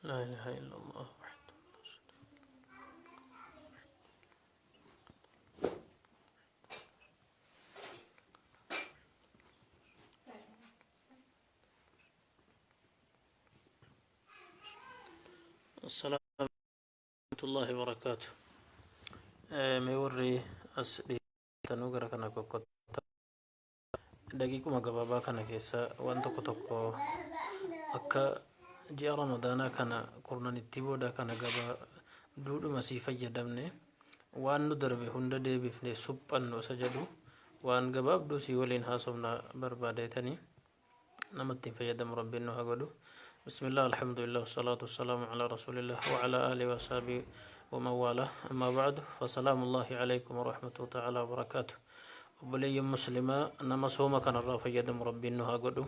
Laa ilaaha illallah wahdahu. Assalaamu warahmatullahi wabarakaatu. Mee warri as dhiyatanuu gara kana kokkottaa. Daqiiquma gabaabaa kana keessa waan tokko tokko akka ji'a Ramadaanaa kana kurnanittii booda kana gaba duudhuma sii fayyadamne waan nu darbe hunda deebifne suphannu isa jedhu waan gabaabduu sii waliin haasofna barbaadeetanii. Nama ittiin fayyadamu Rabbiin nu haa godhu. Bismillah, alhamdulillah, wasalaatu wasalaamu ala rasulillah wa ala alihi wa ashabihi wa man wala. Amma ba'du, fasalaamullahi alaykum wa rahmatuhu ta'ala wa barakaatu. Obboleeyyan muslimaa, nama sooma kanarraa fayyadamu Rabbiin nu haa godhu.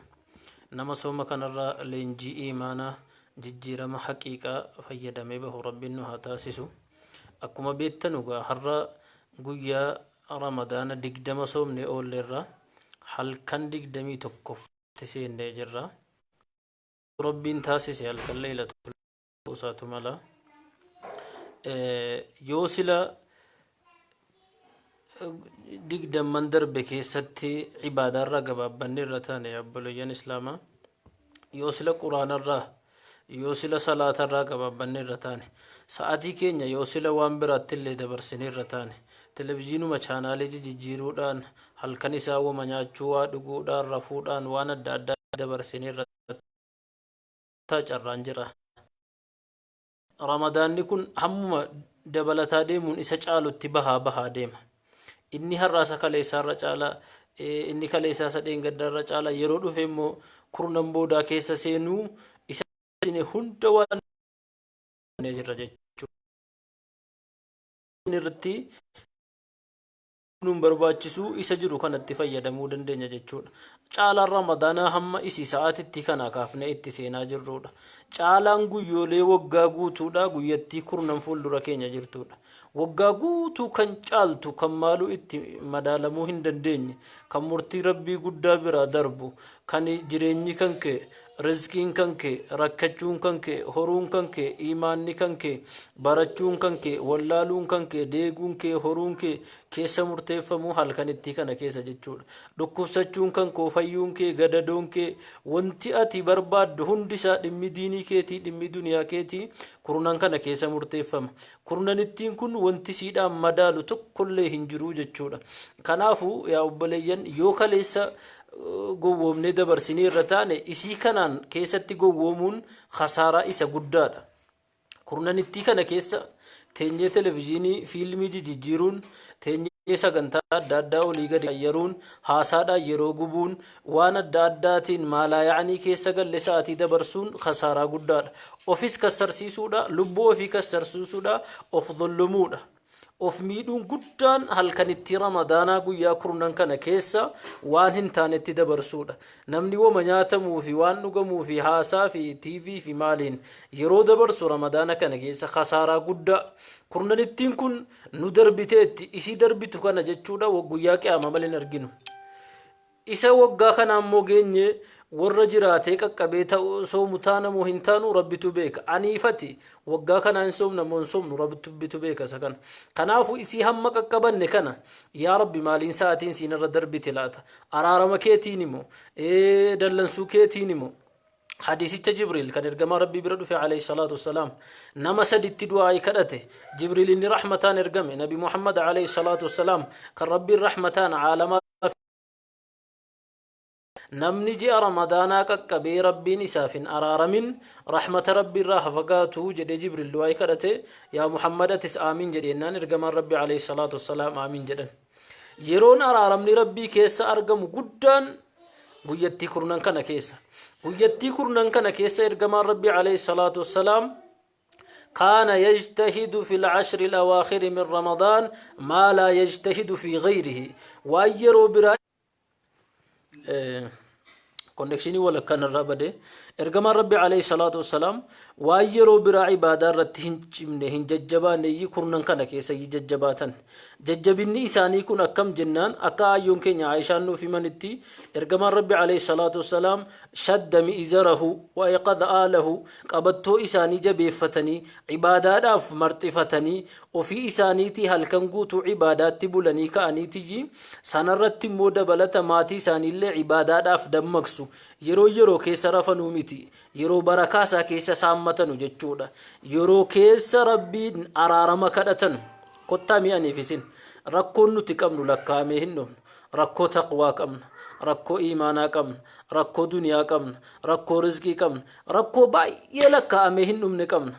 Nama sooma kanarraa leenjii iimaanaa, jijjiirama haqiiqaa fayyadamee bahu Rabbiin nu haa taasisu. Akkuma beektanu gaa har'a guyyaa Ramadaana 20 soomnee oolleerra. Halkan 21ffatti seennee jirra. Rabbiin taasise halkan leeylatul isaatu mala. Yoo sila digdamman darbe keessatti ibaadaarraa gabaabbanne irra taane, obboleeyyan islaamaa, yoo sila quraanarraa, yoo sila salaatarraa gabaabbanne irra taane, sa'atii keenya yoo sila waan biraatti illee dabarsine irra taane, televizyiinuma chaanaalee jijjiiruudhaan, halkan isaa wama nyaachuu, waa dhuguudhaan, rafuudhaan, waan adda addaa dabarsine irra carraan jira. Ramadaanni kun hammuma dabalataa deemuun isa caalutti bahaa bahaa deema. Inni har'aa isa kaleessaarra caala, inni kaleessaa isa dheengaddaarra caala, yeroo dhufe immoo kurnan boodaa keessa seenuu isa hunda waan jirra jechuudha. Irratti nun barbaachisu isa jiru kanatti fayyadamuu dandeenya jechuudha. Caalaan Ramadaanaa hamma isii sa'aatitti kana kaafnee itti seenaa jirrudha. Caalaan guyyoolee waggaa guutuudha, guyyattii kurnan fuuldura keenya jirtudha. Waggaa guutuu kan caaltu, kan maaluu itti madaalamuu hin dandeenye, kan murtii Rabbii guddaa biraa darbu, kan jireenyi kan kee, rizqiin kan kee, rakkachuun kan kee, horuun kan kee, iimaanni kan kee, barachuun kan kee, wallaaluun kan kee, deeguun kee, horuun kee keessa murteeffamuu halkanittii kana keessa jechuudha. Dhukkubsachuun kan koo, fayyuun kee, gadadoon kee, wanti ati barbaaddu hundi isaa, dhimmi diinii keetii, dhimmi duniyaa keetii kurnan kana keessa murteeffama. Kurnanittiin kun wanti siidhaan madaalu tokkollee hin jiru jechuudha. Kanaafuu yaa obboleeyyan, yoo kaleessa gowwoomnee dabarsinee irra taane, isii kanaan keessatti gowwoomuun khasaaraa isa guddaadha. Kurnanittii kana keessa teenyee televizyiinii fiilmii jijjiiruun, teenyee sagantaa adda addaa olii gadi qayyaruun, haasaadhaan yeroo gubuun, waan adda addaatiin maalaaya'anii keessa galle sa'atii dabarsuun khasaaraa guddaadha. Ofis kassarsiisuudha, lubbuu ofii kassarsiisuudha, of zollumuudha. Of miidhuun guddaan halkanittii Ramadaanaa guyyaa kurnan kana keessa waan hin taanetti dabarsuudha. Namni woma nyaatamuu fi waan dhugamuu fi haasaa fi TV fi maaliin yeroo dabarsu Ramadaana kana keessa khasaaraa guddaa. Kurnanittiin kun nu darbiteetti, isii darbitu kana jechuudha guyyaa qiyaamaa malee hin arginu. Isa waggaa kana ammoo geenye warra jiraatee qaqqabee ta'u soomu taana moo hin taanu Rabbitu beeka. Aniifati waggaa kanaa hin soomna moo hin soomnu Rabbitu beeka isa kana. Kanaafuu isii hamma qaqqabanne kana, yaa Rabbi, maaliin sa'aatiin siin irra darbite laata? Araarama keetiin immoo, dallansuu keetiin immoo? Hadiisicha Jibriil kan ergamaa Rabbii bira dhufe alayhi salaatu wassalaam nama saditti du'aa'ii kadhate. Jibriil inni rahmataan ergame, Nabi Muhammad alayhi salaatu wassalaam kan Rabbiin rahmataan caalamaa, namni ji'a Ramadaanaa qaqqabee Rabbiin isaaf hin araaramin rahmata Rabbii irraa haa fagaatu jedhee Jibriil du'aa'ii kadhate. Yaa Muhammad, atis aamiin jedheennaan ergamaan Rabbii alayhi salaatu wassalaam aamiin jedhan. Yeroon araaramni Rabbii keessa argamu guddaan guyyattii kurnan kana keessa. Guyyattii kurnan kana keessa ergamaan Rabbii alayhi salaatu wassalaam kaana yajtahidu fil ashri al-awaakhiri min Ramadaan maa laa yajtahidu fi ghayrihi, waan yeroo biraa konnekshinii walakkaan irraa bade. Ergamaan Rabbi alayhi salaatu wassalaam waan yeroo biraa ibaadaa irratti hin cimne, hin jajjabaanne iyyuu kurnan kana keessa iyyuu jajjabaatan. Jajjabinni isaanii kun akkam jennaan, akka aayyoon keenya Aayishaan nuuf himanitti, ergamaan Rabbi alayhi salaatu wassalaam shadda mi'izarahu wa ayqadha aalahu, qabattoo isaanii jabeeffatanii ibaadaadhaaf marxifatanii, ofii isaaniitii halkan guutuu ibaadaatti bulanii ka'aniitiyyi, sanarratti immoo dabalata maatii isaaniillee ibaadaadhaaf dammaqsu. Yeroo yeroo keessa rafanuu miti, yeroo barakaa isaa keessa saammatanu jechuudha. Yeroo keessa Rabbiin araarama kadhatanu. Kottaa mi'aniif isin rakkoon nuti qabnu lakkaa'amee hin dhumnu. Rakkoo taqwaa qabna, rakkoo iimaanaa qabna, rakkoo duniyaa qabna, rakkoo rizqii qabna, rakkoo baay'ee lakkaa'amee hin dhumne qabna.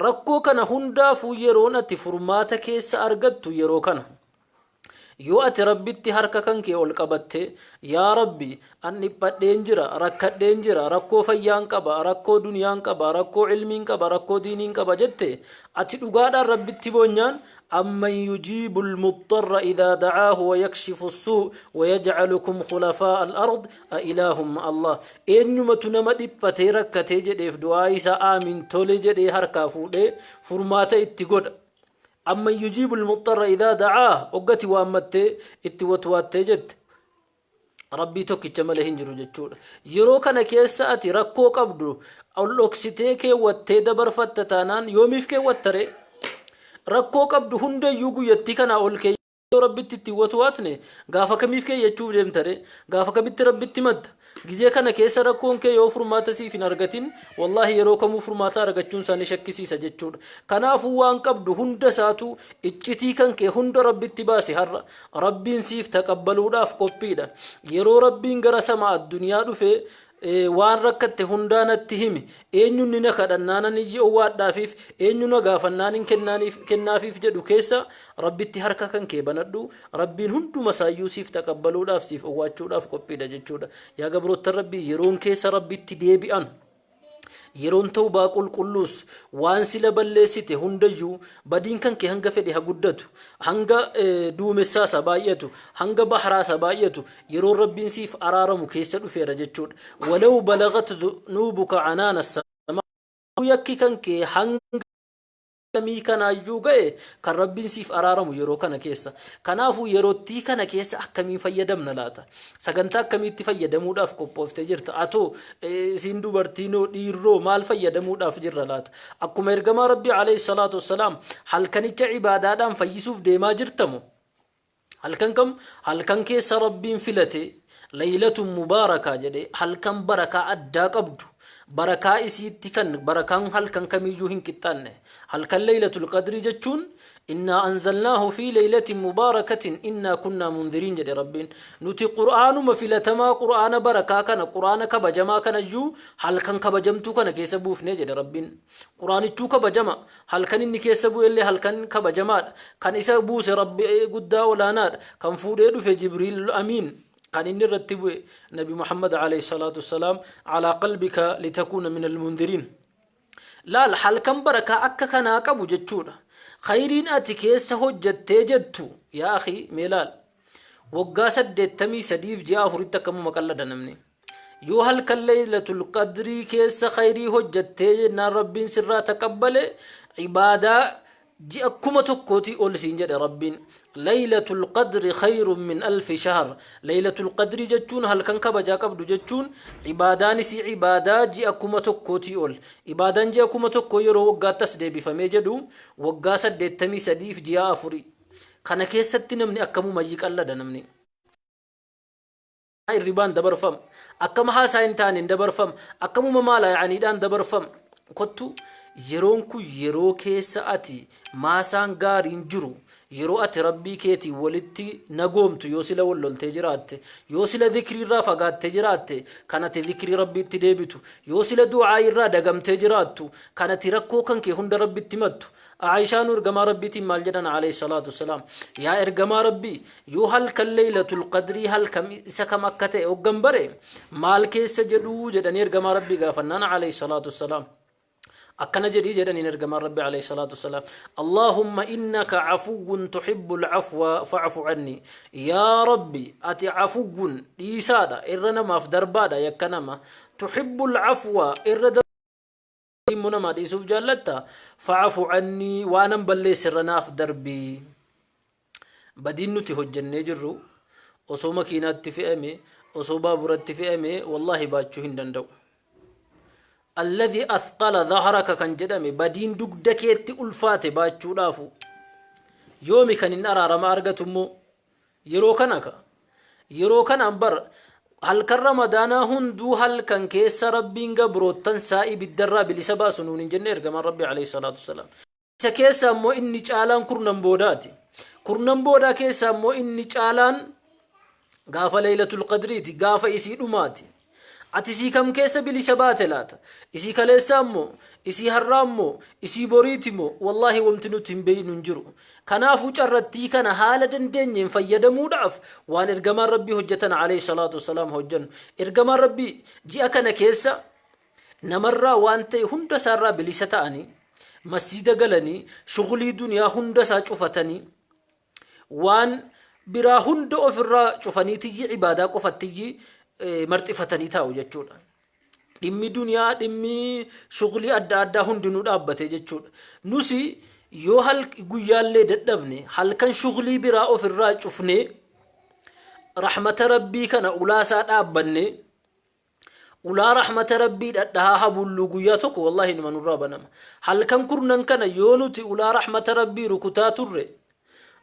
Rakkoo kana hundaafuu yeroon ati furmaata keessa argattu yeroo kana. Yoo ati Rabbitti harka kan kee ol qabattee, yaa Rabbi, an dhiphadheen jira, rakkadheen jira, rakkoo fayyaan qaba, rakkoo duniyaan qaba, rakkoo ilmiin qaba, rakkoo diiniin qaba jette, ati dhugaadhaan Rabbitti boonyaan, amman yujiibul muxxarra idaa da'aahu wa yakshifu suu wa yaj'alukum khulafaa al-ard a ilaahum ma Allah. Eenyumatu nama dhiphatee rakkatee jedheef du'aa isaa aamin tole jedhee harkaa fuudhee furmaata itti godha. Amman yujiibul muxxarra idaa da'aa, hoggati waammattee itti watwaattee jette Rabbii tokkicha malee hin jiru jechuudha. Yeroo kana keessa ati rakkoo qabdu ol dhoksitee keewwattee dabarfatta taanaan, yoomiif keewwatta ree? Rakkoo qabdu hundayyuu guyyattii kanaa ol kee yoo Rabbitti itti watwaatne, gaafa kamiif keeyyachuuf deemta ree? Gaafa kamitti Rabbitti himatta? Gizee kana keessa rakkoon kee yoo furmaata siif hin argatin, wallaahi yeroo kamuu furmaata argachuun isaa ni shakkisiisa jechuudha. Kanaafuu waan qabdu hunda isaatu, iccitii kan kee hunda Rabbitti baasi har'a. Rabbiin siif taqabbaluudhaaf qophiidha. Yeroo Rabbiin gara sama addunyaa dhufe, waan rakkatte hundaa natti himi, eenyunni na kadhannaanan iyyi owwaadhaafiif, eenyu na gaafannaanin kennaafiif jedhu keessa Rabbitti harka kan kee banadhu. Rabbiin hunduma isaayyuu siif taqabbaluudhaaf, siif owwaachuudhaaf qophiidha jechuudha. Yaa gabroottan Rabbii, yeroon keessa Rabbitti deebi'an, yeroon tawbaa qulqulluus, waan sila balleessite hundayyuu, badiin kan kee hanga fedhe ha guddatu, hanga duumessaas ha baay'atu, hanga bahraas ha baay'atu, yeroon Rabbiin siif araaramu keessa dhufeera jechuudha. Walaw balagat dhunuubuka anaana samaa, yakki kan kee hanga samii kanaayyuu ga'e, kan Rabbiin siif araaramu yeroo kana keessa. Kanaafuu yerottii kana keessa akkamiin fayyadamna laata? Sagantaa akkamiitti fayyadamuudhaaf qophooftee jirta? Atoo isiin dubartiinoo, dhiirroo, maal fayyadamuudhaaf jirra laata? Akkuma ergamaa Rabbii alayhi salaatu wassalaam halkanicha ibaadaadhaan fayyisuuf deemaa jirtamo? Halkan kam? Halkan keessa Rabbiin filate, laylatun mubaarakaa jedhe, halkan barakaa addaa qabdu, barakaa isiitti kan barakaan halkan kamiyyuu hin qixxaanne. Halkan laylatul qadrii jechuun, innaa anzalnaahu fi laylatin mubaarakatin innaa kunnaa mundiriin jedhe Rabbiin. Nuti qur'aanuma filatamaa, qur'aana barakaa kana, qur'aana kabajamaa kanayyuu halkan kabajamtuu kana keessa buufne jedhe Rabbiin. Qur'aanichuu kabajama. Halkan inni keessa bu'ellee halkan kabajamaadha. Kan isa buuse Rabbi guddaa olaanaadha. Kan fuudhee dhufe Jibriil Amiin. Kan inni irratti bu'e Nabi Muhammad alayhi salaatu wassalaam, alaa qalbika litakuuna min almundiriin. Laal, halkan barakaa akka kanaa qabu jechuudha. Khayriin ati keessa hojjattee jettu, yaa akhi, mee laal. Waggaa 83f ji'a 4tti akkamuma qallada namni. Yoo halkan laylatul qadrii keessa khayrii hojjattee jennaan Rabbiin sirraa taqabbale, ibaadaa ji'a 1000tii ol siin jedhe Rabbiin. Laylatul qadri khayrun min alfi shahr. Laylatul qadrii jechuun halkan kabajaa qabdu jechuun, ibaadaan isii ibaadaa ji'a 1000tii ol. Ibaadaan ji'a 1000 yeroo waggaatti as deebifamee jedhu waggaa 83f ji'a 4. Kana keessatti namni akkamuma qallada namni. Irribaan dabarfama. Akkama haasaa hin taaneen dabarfama. Akkamuma maala yaaniidhaan dabarfama. Kottu, yeroon kun yeroo keessa ati maasaan gaariin jiru, yeroo ati Rabbii keetiin walitti nagoomtu, yoo sila wal loltee jiraatte, yoo sila dhikriirraa fagaattee jiraatte, kan ati dhikrii Rabbiitti deebitu, yoo sila du'aa irraa dagamtee jiraattu, kan ati rakkoo kan kee hunda Rabbitti himattu. Aayishaan ergamaa Rabbiitiin maal jedhan alayhi salaatu wassalaam? Yaa ergamaa Rabbii, yoo halkan laylatul qadrii halkan isa kam akka ta'e hoggan bare maal keessa jedhuu jedhanii ergamaa Rabbii gaafannaan alayhi salaatu wassalaam. Akkana jedhii jedhaniin ergamaan Rabbi alayhi salaatu wassalaam. Allaahumma innaka afuwwun tuhibbul afwa fa'fu anni. Yaa Rabbi ati afuwwun dhiisaadha irra namaaf darbaadha yakka nama. Tuhibbul afwa irra immoo namaa dhiisuuf jaallatta. Fa'fu anni waanan balleesse irra naaf darbi. Badiin nuti hojjennee jirru osoo makiinaatti fe'ame osoo baaburatti fe'ame wallaahi baachuu hin danda'u. Alladhi athqala dhahraka kan jedhame badiin dugda keetti ulfaate baachuudhaafu yoomi kan hin araarama argatu immoo yeroo kana ka yeroo kanaan bar halkan ramadaanaa hunduu halkan keessa rabbiin gabroottan isaa ibiddarraa bilisa baasu nuun hin jenne ergamaan rabbi alayhi salaatu wassalaam. Isa keessaa immoo inni caalaan kurnan boodaati. Kurnan boodaa keessaa immoo inni caalaan gaafa Laylatul Qadriiti, gaafa isii dhumaati. Ati isii kam keessa bilisa baate laata? Isii kaleessaa immoo, isii har'aa immoo, isii boriiti immoo, wallaahi wamti nuti hin beeynu hin jiru. Kanaafuu carrattii kana haala dandeenyeen fayyadamuudhaaf waan ergamaan Rabbii hojjetan alayhi salaatu wassalaam hojjennu. Ergamaan Rabbii ji'a kana keessa namarraa waan ta'e hunda isaarraa bilisa ta'anii masjiida galanii shughulii duniyaa hunda isaa cufatanii waan biraa hunda ofirraa cufanii tiyyi ibaadaa qofattiyyi marxifatanii taa'u jechuudha. Dhimmi duniyaa dhimmi shughulii adda addaa hundinuu dhaabbate jechuudha. Nusi yoo guyyaallee dadhabne halkan shughulii biraa ofirraa cufnee rahmata rabbii kana ulaasaa dhaabbanne Ulaa rahmata Rabbii dhadhahaa habulluu guyyaa tokko wallaahi numa nurraa banama. Halkan kurnan kana yoo nuti ulaa rahmata Rabbii rukutaa turre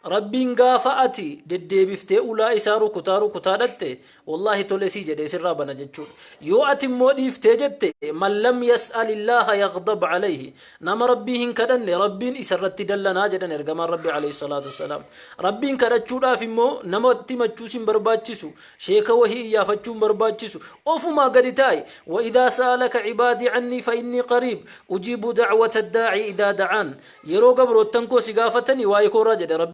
Rabbiin gaafa ati deddeebiftee ulaa isaa rukutaa rukutaa dhatte wallaahi tole sii jedhee sirraa bana jechuudha. Yoo ati immoo dhiiftee jette man lam yas'alillaaha yaghdab alayhi nama Rabbii hin kadhanne Rabbiin isarratti dallanaa jedhan ergamaan Rabbii alayhi salaatu wassalaam. Rabbiin kadhachuudhaaf immoo namatti himachuus hin barbaachisu. Sheeka wahii iyyaafachuu hin barbaachisu. Ofumaa gadi taa'i. Wa idhaa sa'alaka cibaadii cannii fa innii qariib. Ujiibu da'wata daa'i idhaa da'aan. Yeroo gabroottan koo si gaafatanii waa'ee koorraa jedhe Rabbi.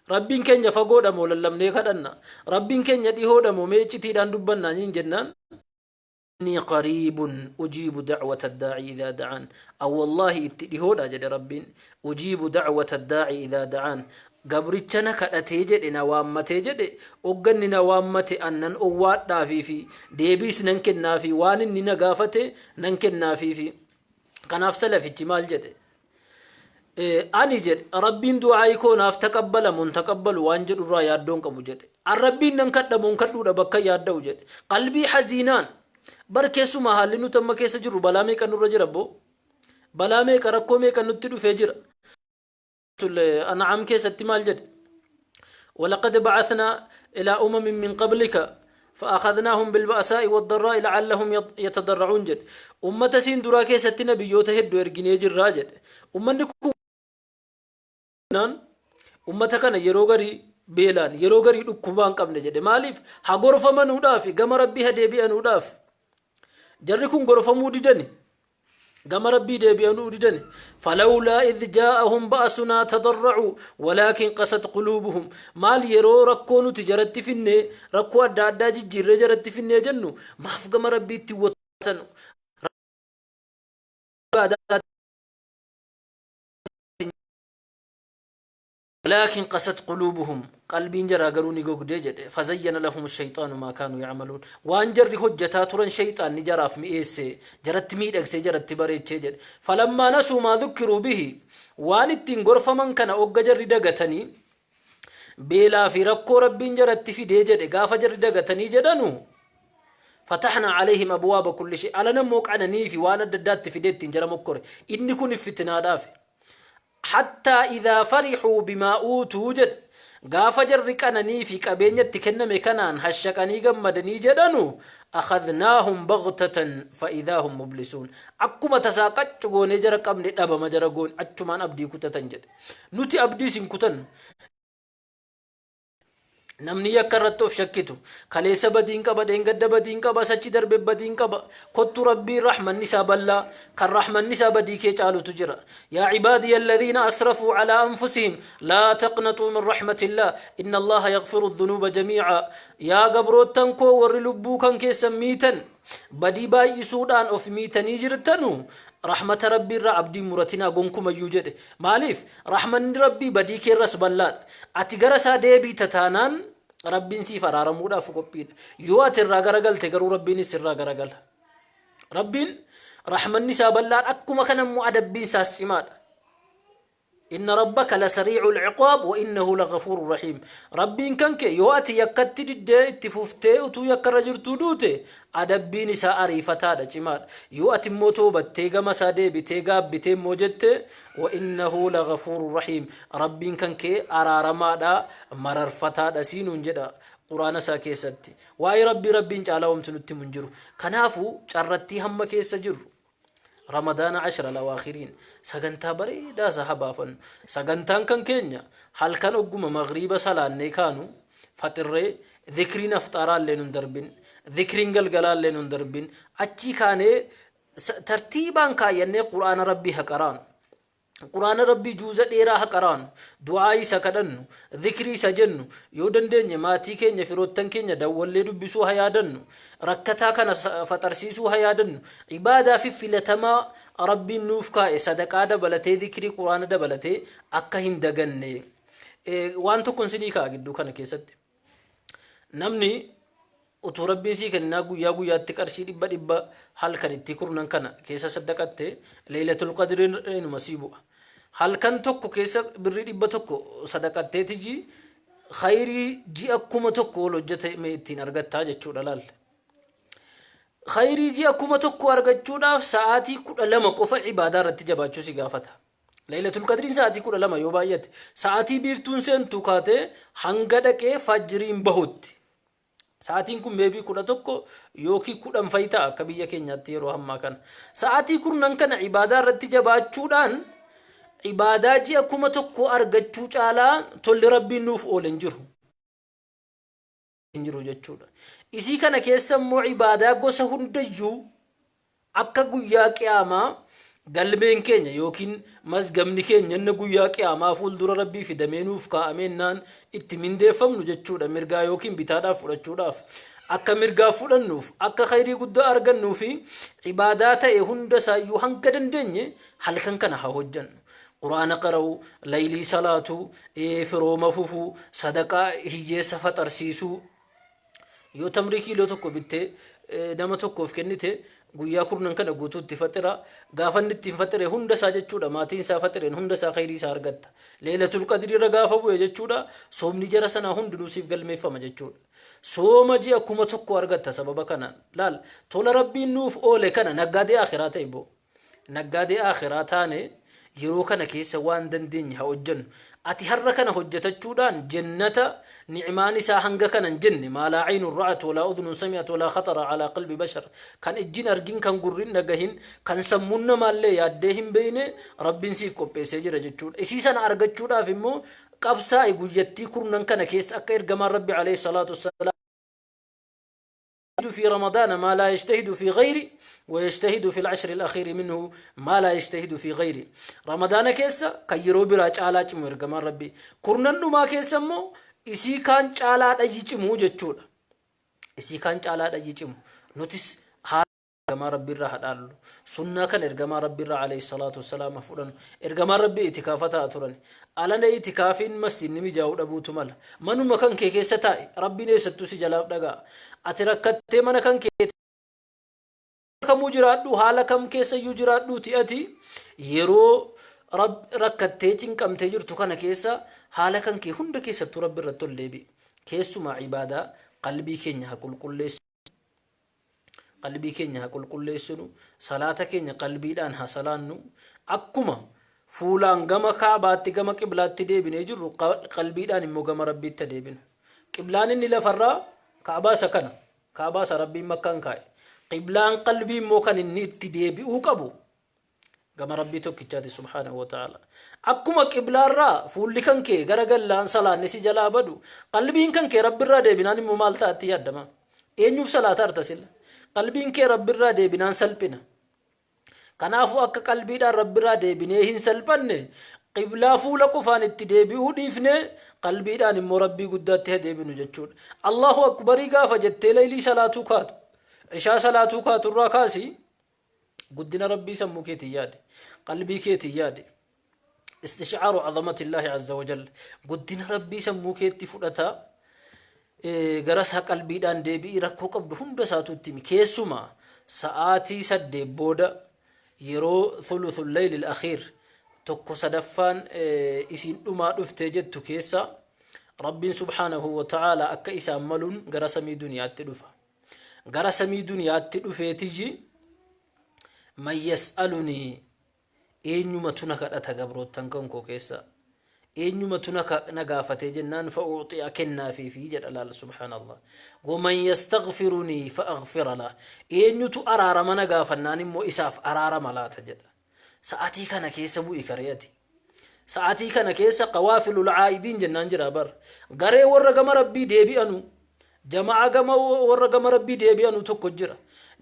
Rabbiin keenya fagoodha moo lallabnee kadhanna? Rabbiin keenya dhihoodha moo mee iccitiidhaan dubbanna niin jennaan? Innii qariibun ujiibu da'wata daa'i idhaa da'aan. An wallaahi itti dhihoodha jedhe Rabbiin. Ujiibu da'wata daa'i idhaa da'aan. Gabricha na kadhatee jedhe na waammatee jedhe ogga inni na waammate an nan owwaadhaafiifi deebiis nan kennaafi waan inni na gaafate nan kennaafiifi. Kanaaf salafichi maal jedhe? Ani jedhe Rabbiin du'aa'ii koo naaf taqabbala moo hin taqabbalu waan jedhu irraa yaaddoo hin qabu jedhe. An Rabbiin nan kadha moo hin kadhuudha bakka yaadda'u jedhe. Qalbii haziinaan bar keessumaa haalli nuti amma keessa jirru balaa meeqa nurra jira boo? Balaa meeqa rakkoo meeqa nutti dhufee jira. An'aam keessatti maal jedhe? ولقد بعثنا إلى أمم من قبلك فأخذناهم بالبأساء والضراء لعلهم يتضرعون jedhe. Ummata siin duraa keessatti nabiyyoota hedduu erginee jirraa jedhe. Ummanni kun ummata kana yeroo garii beelaan yeroo garii dhukkubaan qabne jedhe. Maaliif? Ha gorfamanuudhaaf gama Rabbii ha deebi'anuudhaaf. Jarri kun gorfamuu didani. Gama Rabbii deebi'anuu didani. Falawlaa idh jaa'ahum ba'asunaa tadarra'uu walaakin qasat quluubuhum. Maal yeroo rakkoo nuti jaratti finnee rakkoo adda addaa jijjiirree jaratti finnee jennu maaf gama Rabbiitti wattanu. Walaakin qasat quluubuhum qalbiin jaraa garuu ni gogdee jedhe. Fazayyana lahum shayxaanu maa kaanuu ya'maluun. Waan jarri hojjataa turan shayxaanni jaraaf mi'eesse, jaratti miidhagsee jaratti bareechee jedhe. Falammaa nasuu maa dhukkiruu bihi waan ittiin gorfaman kana ogga jarri dagatanii beelaa fi rakkoo Rabbiin jaratti fidee jedhe gaafa jarri dagatanii jedhanu fatahnaa alayhim abwaaba kulli shay alana immoo qananii fi waan adda addaatti fidee ittiin jara mokkore inni kun fitinaadhaaf. Hattaa idhaa farihuu bimaa uutuu jedhe. Gaafa jarri qananii fi qabeenya itti kenname kanaan hashaqanii gammadanii jedhanu akhadhnaahum baghtatan fa'idhaa hum mublisuun. Akkuma tasaa qaccu goonee jara qabne dhabama jara goone achumaan abdii kutatan jedhe. Nuti abdiis hin kutannu. Namni yakka irratti of shakkitu kaleessa badiin qaba, dheengadda badiin qaba, sachi darbe badiin qaba. Kottu Rabbiin rahmanni isaa bal'aa, kan rahmanni isaa badii kee caalutu jira. Yaa cibaadiya alladhiina asrafuu alaa anfusihim laa taqnaxuu min rahmatillah inna Allaha yaghfiru dhunuuba jamii'a. Yaa gabroottan koo warri lubbuu kan keessan miitan badii baay'isuudhaan of miitanii jirtanu Rahmata Rabbii irraa abdii hin muratinaa gonkumayyuu jedhe. Maaliif? Rahmanni Rabbii badii keerras bal'aadha. Ati gara isaa deebiita taanaan Rabbiin siif araaramuudhaaf qophiidha. Yoo ati irraa garagalte garuu Rabbiinis sirraa garagala. Rabbiin rahmanni isaa bal'aadha akkuma kana immoo adabbiin isaas cimaadha. Inna rabbaka lasariicul ciqaab wa innahu lagafuurun rahiim. Rabbiin kan kee yoo ati yakkatti diddee itti fuftee utuu yakkarra jirtuu duute adabbiin isaa ariifataadha cimaadha. Yoo ati immoo toobattee gama isaa deebitee gaabbitee immoo jette wa innahu lagafuurun rahiim. Rabbiin kan kee araaramaadha mararfataadha siinuun jedha quraana isaa keessatti. Waa'ee Rabbii Rabbiin caalaa wamti nutti himu hin jiru. Kanaafuu carrattii hamma keessa jirru Ramadaana ashra lawaakhiriin sagantaa bareedaa isaa haa baafannu. Sagantaan kan keenya halkan ogguma maghriiba salaannee kaanu faxirree dhikriin afxaaraa illee nun darbin, dhikriin galgalaa illee nun darbin, achii kaanee tartiibaan kaayyannee quraana Rabbii haa qaraanu. Quraana Rabbii juuza dheeraa haa qaraanu, du'aa'ii isa kadhannu, dhikrii isa jennu, yoo dandeenye maatii keenya firoottan keenya dawwallee dubbisuu haa yaadannu, rakkataa kana faxarsiisuu haa yaadannu, ibaadaa fi filatamaa Rabbiin nuuf kaa'e sadaqaa dabalatee dhikrii quraana dabalatee akka hin daganne. Waan tokkon sinii kaa'a gidduu kana keessatti. Namni utuu Rabbiin sii kennaa guyyaa guyyaatti qarshii dhibba dhibba halkan itti kurnan kana keessa saddaqatte Leeylatul Qadriin inuma sii bu'a. Halkan tokko keessa birrii 100 sadaqattee tiji khayrii ji'a 1000 ol hojjetame ittiin argattaa jechuudha laal. Khayrii ji'a 1000 argachuudhaaf sa'aatii 12 qofa ibaadaa irratti jabaachuu si gaafata. Laylatul Qadriin sa'aatii 12 yoo baay'ate sa'aatii biiftuun seentu kaatee hanga dhaqee fajriin bahutti. Sa'aatiin kun meebii 11 yookiin 10 fa'i ta'a akka biyya keenyaatti yeroo ammaa kana. Sa'aatii kurnan kana ibaadaa irratti jabaachuudhaan ibaadaa ji'a 1000 argachuu caalaa tolli Rabbiin nuuf oole hin jiru. Hin jiru jechuudha. Isii kana keessa immoo ibaadaa gosa hundayyuu akka guyyaa qiyaamaa galmeen keenya yookiin mazgabni keenya inni guyyaa qiyaamaa fuuldura Rabbii fidamee nuuf kaa'ameennaan itti mindeeffamnu jechuudha mirgaa yookiin bitaadhaaf fudhachuudhaaf. Akka mirgaa fudhannuuf akka khayrii guddaa argannuu fi ibaadaa ta'e hunda isaayyuu hanga dandeenye halkan kana haa hojjannu. Qur'aana qara'uu, laylii salaatuu, firooma fufuu, sadaqaa hiyyeessa faxarsiisuu. Yoo tamrii kiiloo tokko bittee nama tokkoof kennite guyyaa kurnan kana guutuu itti faxira. Gaafa inni ittiin faxire hunda isaa jechuudha maatiin isaa faxireen hunda isaa khayrii isaa argatta. Leelatul qadrii irra gaafa bu'e jechuudha soomni jara sanaa hundinuu siif galmeeffama jechuudha. Sooma ji'a 1000 argatta sababa kanaan. Laal tola Rabbiin nuuf oole kana naggaadee akhiraa ta'e boo. Naggaadee aakhiraa taane yeroo kana keessa waan dandeenye haa hojjannu. Ati har'a kana hojjatachuudhaan jennata ni'maan isaa hanga kana hin jenne maa laa aynun ra'at walaa udhnun sami'at walaa khaxara alaa qalbi bashar kan ijji hin argin kan gurri hin dhagahin kan sammuun namaallee yaaddee hin beeyne Rabbiin siif qopheessee jira jechuudha. Isii sana argachuudhaaf immoo qabsaa'i guyyattii kurnan kana keessa akka ergamaan Rabbi alayhi salaatu wassalaam في رمضان ما لا يجتهد في غيره ويجتهد في العشر الأخير منه ما لا يجتهد في غيره رمضان كيسا كان yeroo biraa caalaa cimu ergamaan rabbii kurnan dhumaa keessa immoo isii kaan caalaa dhayyi cimu jechuudha isii kaan caalaa dhayyi cimu nutis haala Ergamaa Rabbii irraa haa dhaallu. Sunnaa kana Ergamaa Rabbii irraa alayhi salaatu wassalaam haa fudhannu. Ergamaan Rabbii itikaafa taa'a turan. Alana itikaafiin masjiidni mijaa'uu dhabuutu mala. Manuma kan kee keessa taa'i. Rabbiin eessattuu si jalaaf dhaga'a. Ati rakkattee mana kan kee kamuu jiraadhu haala kam keessayyuu jiraadhuuti ati yeroo rakkattee cinqamtee jirtu kana keessa haala kan kee hunda keessattuu Rabbi irratti ol deebi'i. Keessumaa ibaadaa qalbii keenya haa qulqulleessu. Qalbii keenya haa qulqulleessinu, salaata keenya qalbiidhaan haa salaannu. Akkuma fuulaan gama kaabaatti gama qiblaatti deebinee jirru qalbiidhaan immoo gama Rabbiitti haa deebinu. Qiblaan inni lafarraa kaabaa isa kana. Kaabaa isa Rabbiin makkaan kaa'e. Qiblaan qalbii immoo kan inni itti deebi'uu qabu gama Rabbii tokkichaati subhaanahu wa ta'ala. Akkuma qiblaarraa fuulli kan kee gara gallaan salaanni si jalaa badu qalbiin kan kee Rabbirraa deebinaan immoo maal ta'atti yaaddama? Eenyuuf salaata harta sila? Qalbiin kee Rabbirraa deebinaan salphina. Kanaafuu akka qalbiidhaan Rabbirraa deebinee hin salphanne qiblaa fuula qofaan itti deebi'uu dhiifne qalbiidhaan immoo Rabbii guddaatti haa deebinu jechuudha. Allahu akbarii gaafa jettee laylii salaatuu kaatu ishaa salaatuu kaaturraa kaasi. Guddina Rabbii sammuu keetiin yaade, qalbii keetiin yaade. Istishcaaru cazamati Illaahi azza wa jalla. Guddina Rabbii sammuu keetti fudhataa, gara isaa qalbiidhaan deebi'ii rakkoo qabdu hunda isaatu itti himi. Keessumaa sa'aatii 8 booda yeroo thuluthul laylil akhiir, tokko sadaffaan isiin dhumaa dhuftee jettu keessa, Rabbiin subhaanahu wa ta'aala akka isaan maluun gara samii duniyaatti dhufa. Gara samii duniyaatti dhufeetiji, "Man yas'alunii?" Eenyumatu na kadhata gabroottan kan koo keessa? Eenyumatu na gaafatee jennaan, "Fa'uuxi'a," kennaafiifi jedha. Laal, subhaanallah. "Waman yastaghfirunii fa'aghfira lah." Eenyutu araarama na gaafannaan immoo isaaf araarama laata jedha. Sa'atii kana keessa bu'i karee ati. Sa'atii kana keessa qawaafilul caa'idiin jennaan jira bar. Garee warra gama Rabbii deebi'anu, jama'aa gama warra gama Rabbii deebi'anu tokko jira.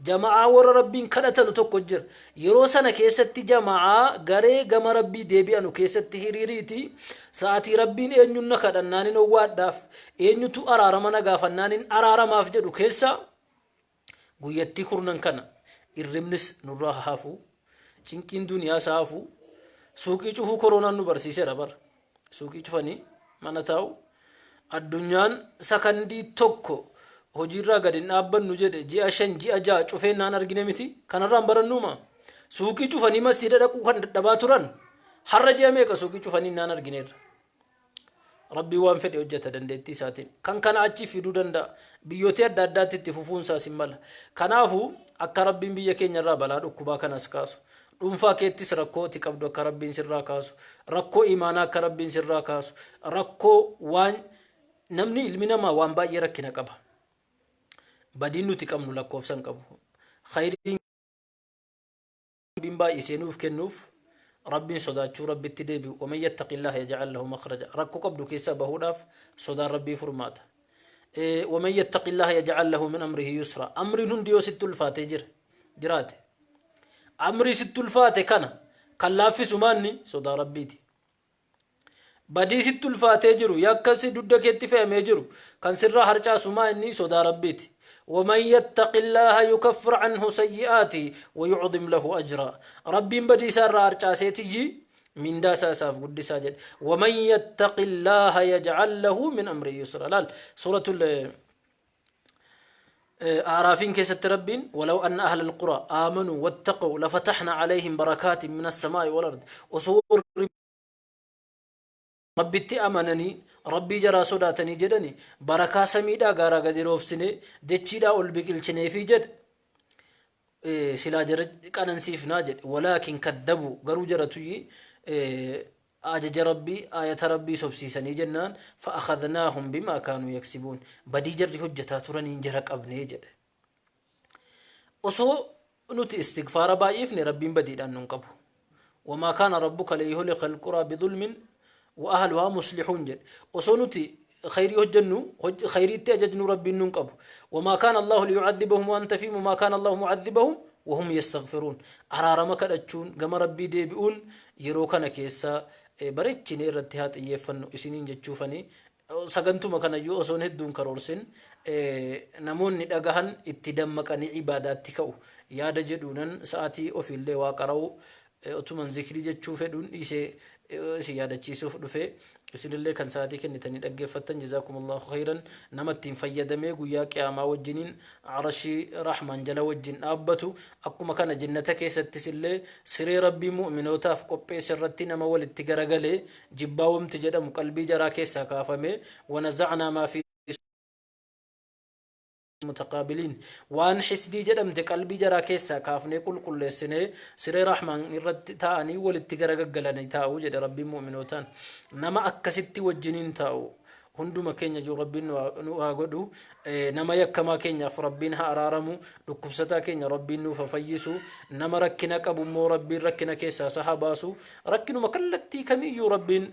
Jama'aa warra Rabbiin kadhatanu tokko jira. Yeroo sana keessatti jama'aa garee gama Rabbii deebi'anu keessatti hiriiriiti. Sa'atii Rabbiin eenyuun na kadhannaanin owwaadhaaf, eenyutu araarama na gaafannaanin araaramaaf jedhu keessa, guyyattii kurnan kana irribnis nurraa hafu, cinqiin duniyaa isaa hafu. Suuqii cufuu koronaan nu barsiiseera bar. Suuqii cufanii mana taa'u, addunyaan sakandii tokko hojiirraa gadi hin dhaabbannu jedhe, ji'a 5, ji'a 6 cufee naan argine miti. Kanarraan barannuuma. Suuqii cufanii masjiida dhaquu kan dadhabaa turan har'a ji'a meeqa suuqii cufanii naan argineerra. Rabbii waan fedhe hojjeta dandeettii isaatiin. Kan kana achi fiduu danda'a. Biyyoota adda addaatti itti fufuun isaas hin mala. Kanaafuu akka Rabbiin biyya keenyarraa balaa dhukkubaa kanas kaasu. Dhuunfaa keettis rakkoo ati qabdu akka Rabbiin sirraa kaasu. Rakkoo imaanaa akka Rabbiin sirraa kaasu. Rakkoo waan namni, ilmi namaa waan baay'ee rakkina qaba. Badiin nuti qabnu lakkoofsa hin qabu. Khayriin Rabbiin baay'isee nuuf kennuuf Rabbiin sodaachuu, Rabbitti deebi'u. "Waman yattaqillaha yaj'al lahu makhraja." Rakkoo qabdu keessaa bahuudhaaf sodaan Rabbii furmaata. "Waman yattaqillaha yaj'al lahu min amrihi yusra." Amriin hundi yoo sitti ulfaatee jira jiraate, amrii sitti ulfaate kana kan laaffisu maanni? Sodaa Rabbiiti. Badii sitti ulfaatee jiru, yakka si dugda keetti fe'amee jiru kan sirraa harcaasu maa inni? Sodaa Rabbiiti. "Waman yattaqillaaha yukaffir anhu sayyi'aati wa yucdim lahu ajraa." Rabbiin badii isaa irraa harcaaseetiyyi mindaa isaa isaaf guddisaa jedhe. "Waman yattaqillaaha yaj'al lahu min amri yusra." Laal, suuratul A'raafiin keessatti Rabbiin, "Walaw anna ahla alquraa aamanuu wattaqaw lafataxna calayhim barakaatin min assamaa'i wal ardi." Osoo warri Rabbitti amananii Rabbii jaraa sodaatanii jedhani, barakaa samiidhaa gaaraa gadi roobsinee dachiidhaa ol biqilchineefii jedhe, silaa jara qanansiifnaa jedhe. "Walaakin kaddabuu," garuu jaratuyyi ajaja Rabbii, aayata Rabbii sobsiisanii jennaan, "Fa'akhadnaahum bimaa kaanuu yaksibuun," badii jarri hojjetaa turaniin jara qabnee jedhe. Osoo nuti istigfaara baay'ifne Rabbiin badiidhaan nun qabu. "Wamaa kaana rabbuka liyuhlika alquraa bidulmin wa ahluhaa muslixuun" jedhe. Osoo nuti khayrii hojjennu, khayriitti ajajnu, Rabbiin nun qabu. "Wamaa kaana Allahu liyucadhibahum wa anta fiihim wamaa kaana Allahu mucadhibahum wahum yastaghfiruun." Araarama kadhachuun, gama Rabbii deebi'uun yeroo kana keessa bareechinee irratti haa xiyyeeffannu isiniin jechuufani. Sagantuma kanayyuu osoon hedduun karoorsin, namoonni dhagahan itti dammaqanii ibaadaatti ka'u yaada jedhuunan sa'aatii ofiillee waa qara'u otuman zikrii jechuu fedhuun dhiisee isin yaadachiisuuf dhufe. Isinillee kan sa'aatii kennitanii dhaggeeffattan, jazaakumullahu khayran. Nama ittiin fayyadamee guyyaa qiyaamaa wajjiniin arashii rahmaan jala wajjin dhaabbatu, akkuma kana jannata keessattis illee siree Rabbii mu'minootaaf qopheesse irratti nama walitti garagalee, jibbaa wamti jedhamu qalbii jaraa keessaa kaafamee, "Wanazacnaa maa fi mutaqaabiliin," waan xisdii jedhamte qalbii jaraa keessaa kaafnee qulqulleessinee, siree rahmaan irratti taa'anii walitti garagaggalanii taa'uu jedhe Rabbiin mu'minootaan. Nama akkasitti wajjiniin taa'u hunduma keenya jiru Rabbiin nu haa godhu. Nama yakkamaa keenyaaf Rabbiin haa araaramu. Dhukkubsataa keenya Rabbiin nuuf haa fayyisu. Nama rakkina qabu immoo Rabbiin rakkina keessaa isa haa baasu. Rakkinuma kallattii kamiyyuu Rabbiin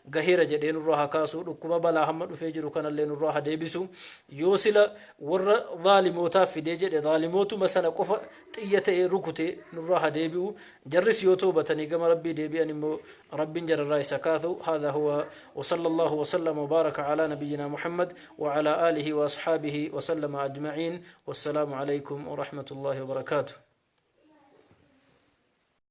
gaheera jedhee nurraa haa kaasu. Dhukkuba balaa hamma dhufee jiru kanallee nurraa haa deebisu. Yoo sila warra zaalimootaaf fidee jedhe, zaalimootuma sana qofa xiyya ta'ee rukutee nurraa haa deebi'u. Jarris yoo toobatanii gama Rabbii deebi'an immoo Rabbiin jararraa isa kaasu. هذا هو، وصلى الله وسلم وبارك على نبينا محمد وعلى آله وأصحابه وسلم أجمعين، والسلام عليكم ورحمة الله وبركاته.